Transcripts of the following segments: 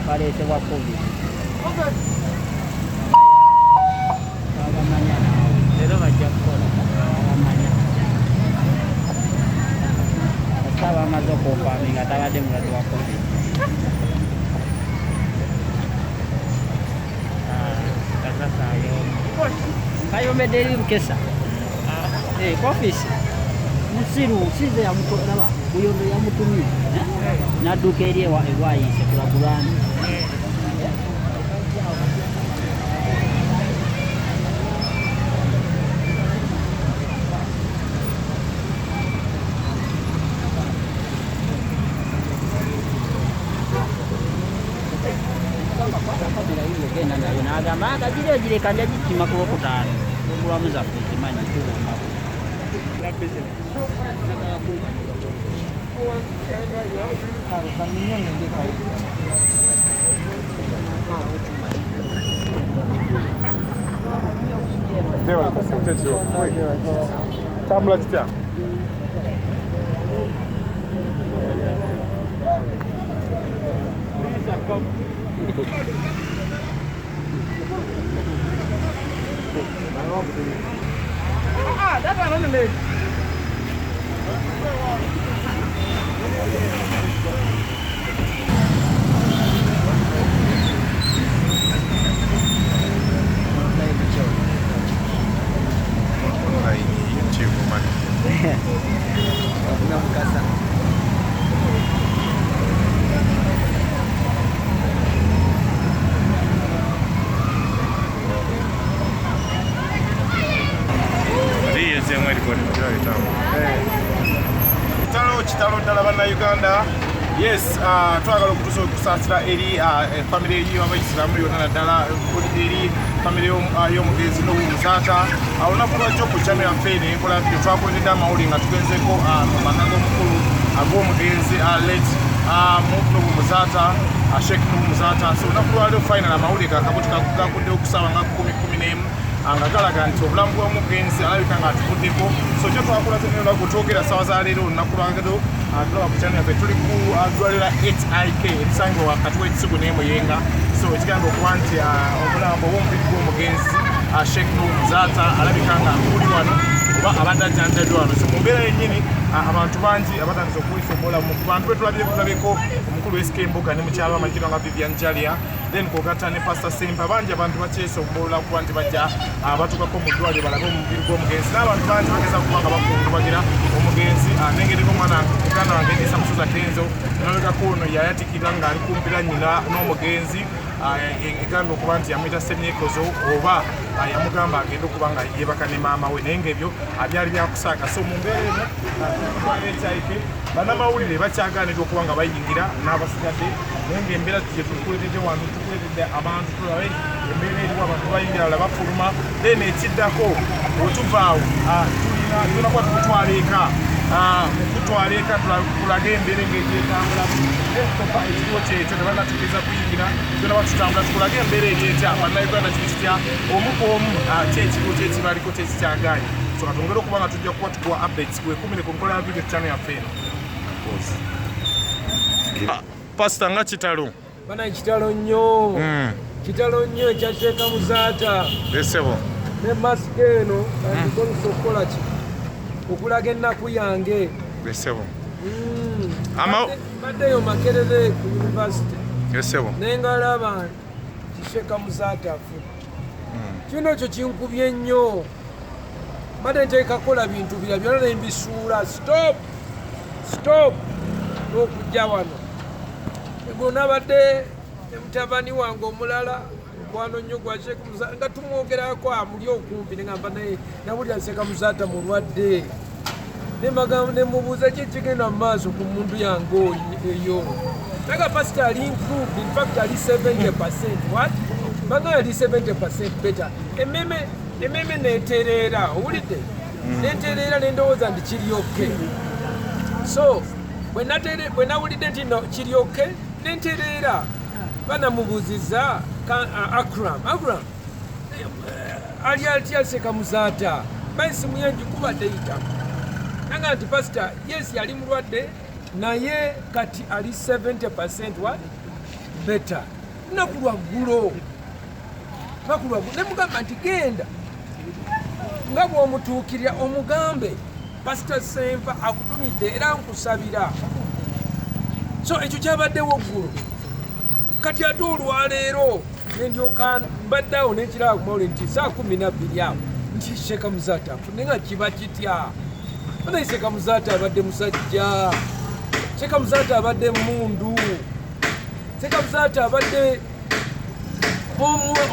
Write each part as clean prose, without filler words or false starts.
Baleese bwa COVID. Babamanya naawe. Leero bajja kukola. Babamanya. Kasita bamaze okonfaminga tabadde mulwadde wa COVID. Kasasa ayomba. Kayombedde eri Bukesa. Eh, ku ofiisi. Musiru size yamutolaba Buyondo yamutumye n'adduka eri ewa Bwayiise kulagulani. Genda nayo n'agamba agagiri ogireka nja gikima ku Lwokutaano ogulwamu zaffe nzimanyi tubumbako. Tambula kitya? Online, YouTube, man. Kitalo kitalo ddala Bannayuganda. Yes, twagala okutuusa okusaasira eri famire y'Abayisiraamu yonna, naddala eri famire y'omugenzi Nuhu Muzaata. Olunaku lwajjo ku channel yaffe eno enkola video twakuletedde amawulire nga tugenzeko mu maka g'omukulu ag'omugenzi late Nuhu Muzaata, Sheikh Nuhu Muzaata. So olunaku lwaleero final amawulire gakabuti gaguddewo okusaawa nga 10:11 nga galaga nti obulamu bw'omugenzi alabika nga atuvuddeko. So kyo twakulaze nolunaku twogera sawa za leero, olunaku lwaleero tulaba ku channel yaffe tuli ku ddwaliro la HIK erisangibwa wakati w'Ekisugu n'Emuyenga. So ekigamba okuba nti omulambo oba omubiri gw'omugenzi Sheikh Nuhu Muzaata alabika nga guli wano oba abadde ajjanjaddwa wano. So mu mbeera yennyini abantu bangi abatandise okuwisa omulamu. Ku bantu betulabyeko, tulabyeko omukulu SK Mbuga ne mukyala amanyikiddwa nga Vivian Jalia, then kwogatta ne Pastor Sempa. Bangi abantu bakyesombolola kuba nti bajja batuukako mu ddwaliro balabe omubiri gw'omugenzi, n'abantu bangi bageza kuba nga bakungubagira omugenzi. Nengereko omwana muganda wange Edisa Musuza Kenzo nalabikako ono yayatikirwa ng'ali kumpira nnyina n'omugenzi, egambye okuba nti yamuyita Semyekozo oba yamugamba agende okuba nga yeebaka ne maama we, naye ngaebyo byali byakusaaga. So mu mbeera eno HIK bannamawulire bakyagaanirwa okuba nga bayingira n'abasigadde, naye ngaembeera gye tukuletedde wano, tukuletedde abantu tulabe embeera eriwo, abantu bayingira bala bafuluma. Then ekiddako wetuvaawo tulina tulina kuba tukutwala eka, kutwala eka tulage embeera engeri gyetambulamu. Tofa ekiriwo kyekyo, tebanatukkiriza kuyingira. Tulina batutambula tukulage embeera eri etya, Bannayuganda kiri kitya, omu ku omu kyekiriwo kyekibaliko kyekikyagaanye. So katwongere okuba nga tujja kuba tukuwa updates, wekumire ku nkola ya video channel yaffe eno. Pasita, nga kitalo. Bana, kitalo nnyo. Kitalo nnyo ekya Sheikh Muzaata. Esebo. Ne masika eno kandikozesa okukola ki? Okulaga ennaku yange. Esebo. Baddeyo Makerere ku university. Esebo. Nengalaba nti Sheikh Muzaata afudde. Kino ekyo kinkubye nnyo. Mbadde nteeka kukola bintu bira byonna nembisuula, stop, stop, n'okujja wano. Eggulo nabadde ne mutabani wange omulala, mukwano nnyo gwa Sheikh Muzaata, nga tumwogerako amuli okumpi, negamba naye nawulira Sheikh Muzaata mulwadde. Nemagamba nemubuuza ki ekigenda mu maaso ku muntu yange oyo eyo. Naga pastor ali improved, in fact ali 70%. What? Bagamba ali 70% better. Ememe netereera, owulidde? Netereera nendowooza nti kiri okay. So bwe nawulidde nti no kiri okay, nentereera. Banamubuuziza Akram, Akram ali atya Sheikh Muzaata? Baisimu ye njikuba teyitamu. Nanga nti pastor, yes, yali mulwadde. Naye kati ali 70% what better. Lunaku lwaggulo, lunaku lwaggulo ne mugamba nti genda nga bw'omutuukirira omugambe Pasita Sempa akutumidde era nkusabira. So ekyo kyabaddewo ggulo. Kati ate olwaleero nendyoka mbadde awo nekiraba ku mawulire nti saa 12 awo nti Sheikh Muzaata afudde, nga kiba kitya? Naye Sheikh Muzaata abadde musajja, Sheikh Muzaata abadde mundu, Sheikh Muzaata abadde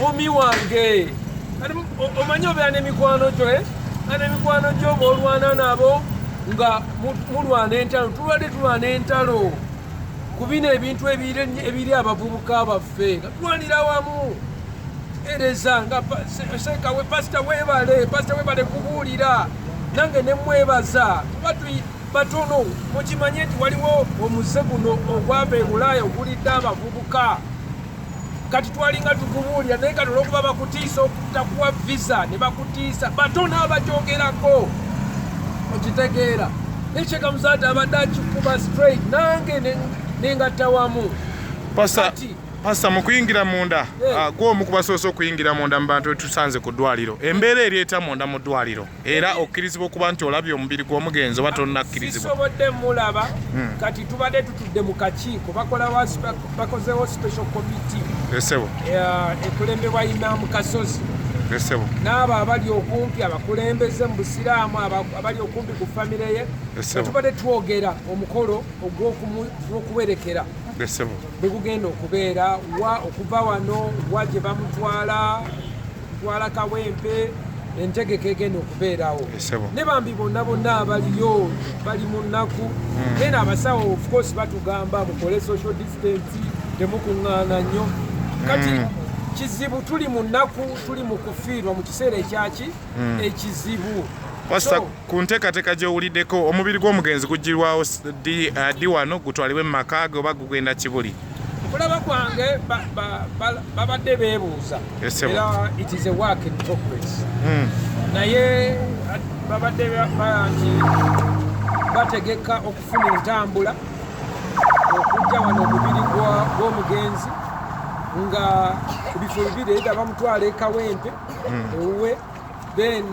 omi wange. Omanyi obeera n'emikwano gyo, eh? Nga n'emikwano gyo bw'olwana nabo nga mulwana entalo, tubadde tulwana entalo ku bino ebintu ebiri abavubuka baffe nga tulwanira wamu ereza nga sekawe pasita webale, pasita webale kubuulira, nange ne mwebaza. Tuba batono mukimanye nti waliwo omuze guno ogwava e Bulaaya ogulidde abavubuka. Kati twalinga tukubuulira, naye kati olwokuba bakutiisa okutakuwa visa ne bakutiisa, batono abakyogerako, okitegeera. Naye Sheikh Muzaata abadde akikuba straight, nange nengatta wamu. Pasita, mu kuyingira munda, gwe omu ku basoose okuyingira munda mu bantu tusanze ku ddwaliro, embeera eri etya munda mu ddwaliro? Era okkirizibwa okuba nti olabye omubiri gw'omugenzi oba tonnakkirizibwa? Sisobodde mulaba. Kati tubadde tutudde mu kakiiko, bakozewo special committee ekulembebwa Imaamu Kasozi n'abo abali okumpi, abakulembeze mu busiraamu abali okumpi ku famire ye. Tubadde twogera omukolo ogw'okuwerekera bwe gugenda okubeera, wa okuva wano wa gye bamutwala, twala Kawempe, entegeka egenda okubeerawo. Ne bambi bonna bonna abaliyo bali mu nnaku. Then abasawo of course batugamba mukole social distance, temukuŋŋaana nnyo. Kati kizibu, tuli mu nnaku, tuli mu kufiirwa mu kiseera ekyaki ekizibu. Pasita, ku nteekateeka gy'owuliddeko, omubiri gw'omugenzi gugirwawo ddi wano, gutwalibwe mu maka ge oba gugenda Kibuli? Okulaba kwange babadde beebuuza, era it is a work in progress. Naye babadde nti bategeka okufuna entambula okujja wano omubiri gw'omugenzi nga ku bifo bibiri, either bamutwala e Kawempe ewuwe, then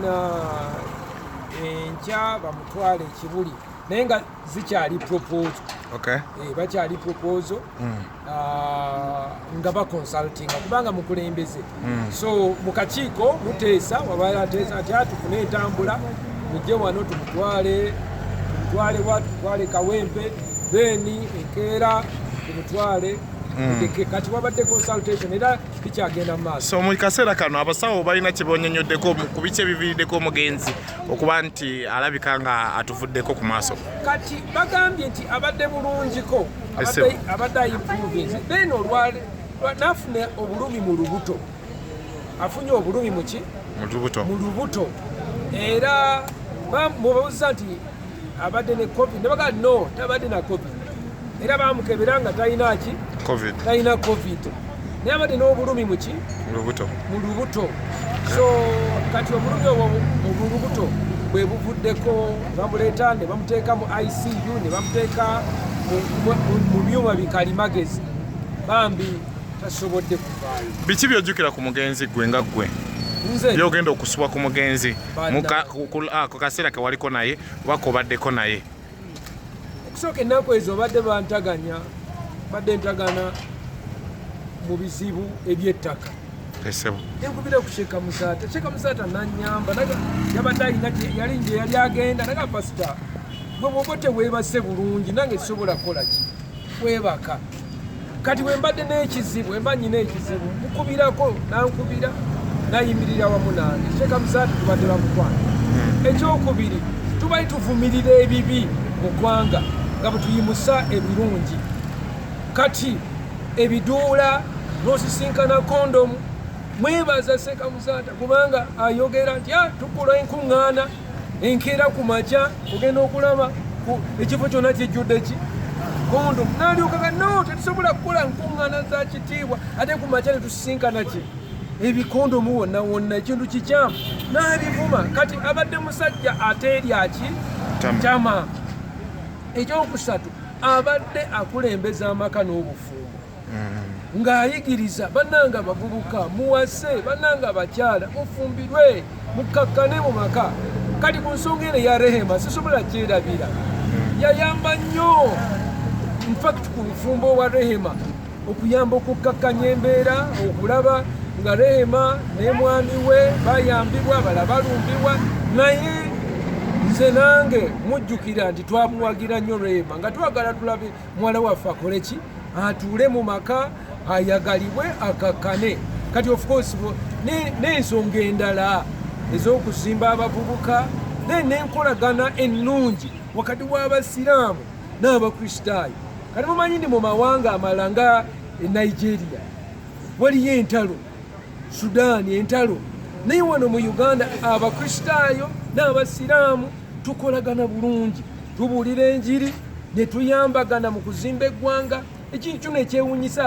enkya bamutwala e Kibuli, naye nga zikyali proposal. Bakyali proposal nga baconsultinga kubanga mukulembeze. So mu kakiiko muteesa, wabaala ateesa nti tufune entambula mujje wano tumutwale, tumutwale wa, tumutwale Kawempe, then enkeera tumutwale. Kati wabadde consultation era bikyagenda mu maaso. So mu kaseera kano abasawo balina kye bonyonyoddeko ku biki ebiviiriddeko omugenzi okuba nti alabika nga atuvuddeko ku maaso? Kati bagambye nti abadde bulungiko, abadde aimprovinze, then olwale nafuna obulumi mu lubuto, afunye obulumi muki? Mu lubuto. Mu lubuto. Era mubabuuza nti abadde ne COVID, ne bagamba no, tabadde na COVID, era bamukebera nga talina ki? COVID. Talina COVID, naye abadde n'obulumi muki? Mu lubuto. Mu lubuto. So kati obulumi obwo mu lubuto bwe buvuddeko bamuleeta ne bamuteeka mu ICU, ne bamuteeka mu byuma bikalimagezi, bambi tasobodde kuvaayo. Biki byojjukira ku mugenzi gwe nga ggwe? Nze? Byogenda okusubwa ku mugenzi ku kaseera ke waliko naye oba kobaddeko naye. Okusooka ennaku ezo badde bantaganya, badde ntagana mu bizibu ebyettaka. Nenkubira ku Sheikh Muzaata, Sheikh Muzaata nanyamba. Yabadde alina yali nje yali agenda naga, pasita gwe bwoba teweebase bulungi nange sisobola kukola ki kwebaka. Kati bwe mbadde n'ekizibu, emba nyina ekizibu, mukubirako, nankubira, nayimirira wamu nange. Sheikh Muzaata tubadde bamukwano. Ekyokubiri, tubali tuvumirira ebibi mu ggwanga nga bwe tuyimusa ebirungi. Kati ebiduula n'osisinkana kondomu, mwebaza Sheikh Muzaata kubanga ayogera nti tukola enkuŋŋaana enkeera ku makya ogenda okulaba ekifo kyonna kijjudde ki kondomu. Nalyokaga no tetusobola kukola nkuŋŋaana za kitiibwa ate ku makya netusisinkana ki ebikondomu wonna wonna, ekintu kikyamu, n'abivuma. Kati abadde musajja ateerya ki tama. Ekyokusatu, Abadde akulembeza amaka n'obufumbo, ng'ayigiriza bannanga abavubuka muwase, bannanga abakyala mufumbirwe, mukakkane mu maka. Kati ku nsonga eno eya Rehema sisobola kyerabira, yayamba nnyo infact ku bufumbo bwa Rehema, okuyamba okukkakkanya embeera, okulaba nga Rehema ne mwami we bayambibwa, bala balumbibwa. Naye nze nange mujjukira nti twamuwagira nnyo Rehema, nga twagala tulabe muwala waffe akole ki, atuule mu maka, ayagalibwe, akakkane. Kati of course n'ensonga endala ez'okuzimba abavubuka, then n'enkolagana ennungi wakati w'abasiraamu n'abakristaayo. Kati mumanyi ndi mu mawanga amalala nga e Nigeria waliyo entalo, Sudaani entalo, naye wano mu Uganda abakristaayo n'abasiraamu tukolagana bulungi, tubuulira enjiri ne tuyambagana mu kuzimba eggwanga. Ekintu kino ekyewunyisa.